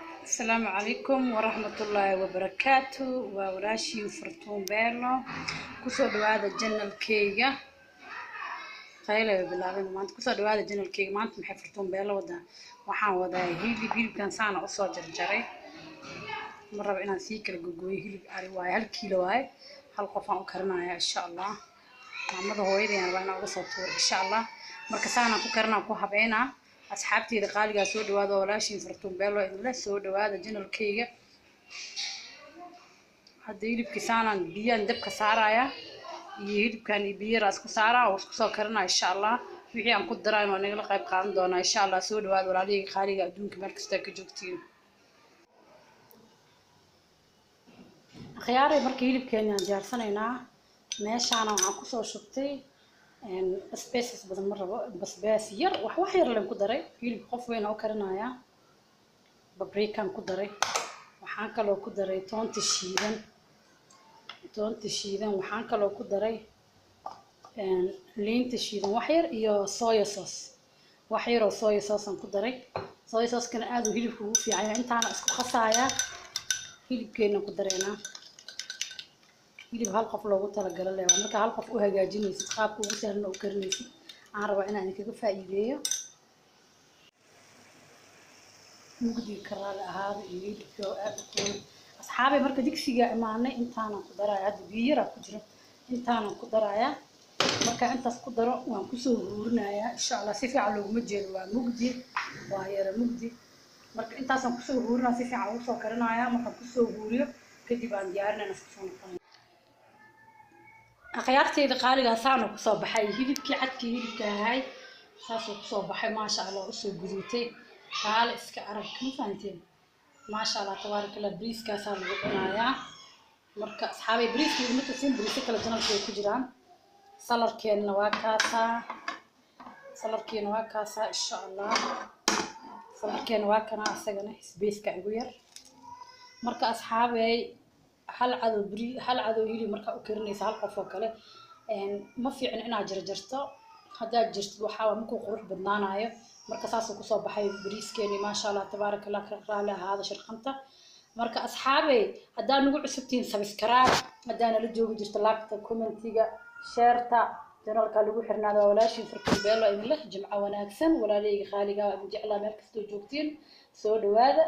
Asalaamu calaykum waraxmatullaahi wabarakaatu. Waa walaashiin Fartuun Beelo, kusoo dhawaada channelkeyga. Qaylay bilaabeen maanta. Kusoo dhawaada channelkeyga. Maanta maxay Fartuun Beelo wadaa? Waxaan wadaa hilib. Hilibkan saana usoo jarjaray, ma rabo inaan sii kala gogoyo. Hilib ari waaye, 1 kiilo waaye. Hal qof aan u karinaya, insha Allah. Maamada hooyadayaan rabaa inaan uga soo tuuro, insha Allah. Marka saanaan ku karinaa, ku habeynaa. Asxaabteyda qaaligaa, soo dhawaada. Waa walaashiin Fartuun Beelo idinle, soo dhawaada channelkeyga. Hadda hilibkii saanaan biyaan dabka saaraya iyo hilibkan iyo biyo isku saaraa oo isku soo karinaa, insha Allah. Wixii aan ku darayn waa nagala qayb qaadan doonaa, insha Allah. Soo dhawaada, walaalihii qaaliga adduunka meel kasta ka joogtiin. Akhyaaray, marka hilibkeeni aan diyaarsanaynaa. Meeshaana waxaan kusoo shubtay basbaas badan ma rabo, basbaas yar, wax wax yar leen ku daray. Hilibka qof weyn oo karinayaa. Paprikaan ku daray, waxaan kaloo ku daray toonta shiidan, toonta shiidan. Waxaan kaloo ku daray liinta shiidan wax yar iyo soya sauce, wax yar oo soya sauce aan ku daray. Soya sauce-kana aad uu hilibka ugu fiican yahay. Intaana isku qasayaa, hilibkeena ku dareynaa. Hilib hal qof loogu talagalo leh waa. Marka hal qof u hagaajinaysid, qaabka ugu sahlan oo u karinaysid aan rabaa inaan idinkaga faa'iideeyo. Mugdiga ka raali ahaada iyo hilibka oo aad u kulul, asxaabay. Marka digsiga imaanay, intaanan ku daraya. Hadda biyo yaraa ku jiro, intaanan ku darayaa. Marka intaas ku daro, waan kusoo huurinayaa, insha Allah. Si fiican looguma jeedo, waa mugdi, waa yara mugdi. Marka intaasaan kusoo huurinaya, si fiican ugu soo karinayaa. Markaan kusoo huuriyo kadib aan diyaarinayna, isku soo noqonaya. Akhyaarteyda qaaligaa, saana kusoo baxay hilibkii, cadkii hilibka ahay saasuu kusoo baxay, maasha Allah. Usoo guduutay, kaale iska arag, ma fahanteen? Maasha Allah, tabaaraka Allah. Bariiskaasaa lagu cunayaa. Marka asxaabay, bariiska iguma tusin, bariisyo kale channelka way ku jiraan. Saladkeenna waa kaasaa, saladkeena waa kaasaa, insha Allah. Saladkeena waa kana, asagana spaceka igu yar. Marka asxaabey, hal cadow beri, hal cadow hilib markaa u karinaysa hal qof oo kale, ma fiicno inaad jarjarto. Haddaad jirtid, waxaa waa markuu qurux badnaanayo. Marka saasuu kusoo baxay bariiskeeni, maasha Allah, tabaaraka Allah. Ka raali ahaada shirqanta. Marka asxaabey, haddaa nagu cusubtihiin, subscribe. Haddaa nala joogi jirto, liketa, commentiga, shareta, channelka lagu xirnaada. Waa walaashiin Fartuun Beelo idin leh jimco wanaagsan. Walaalahayga qaaliga, waa idin jeclaa meel kastoo joogtiin. Soo dhawaada.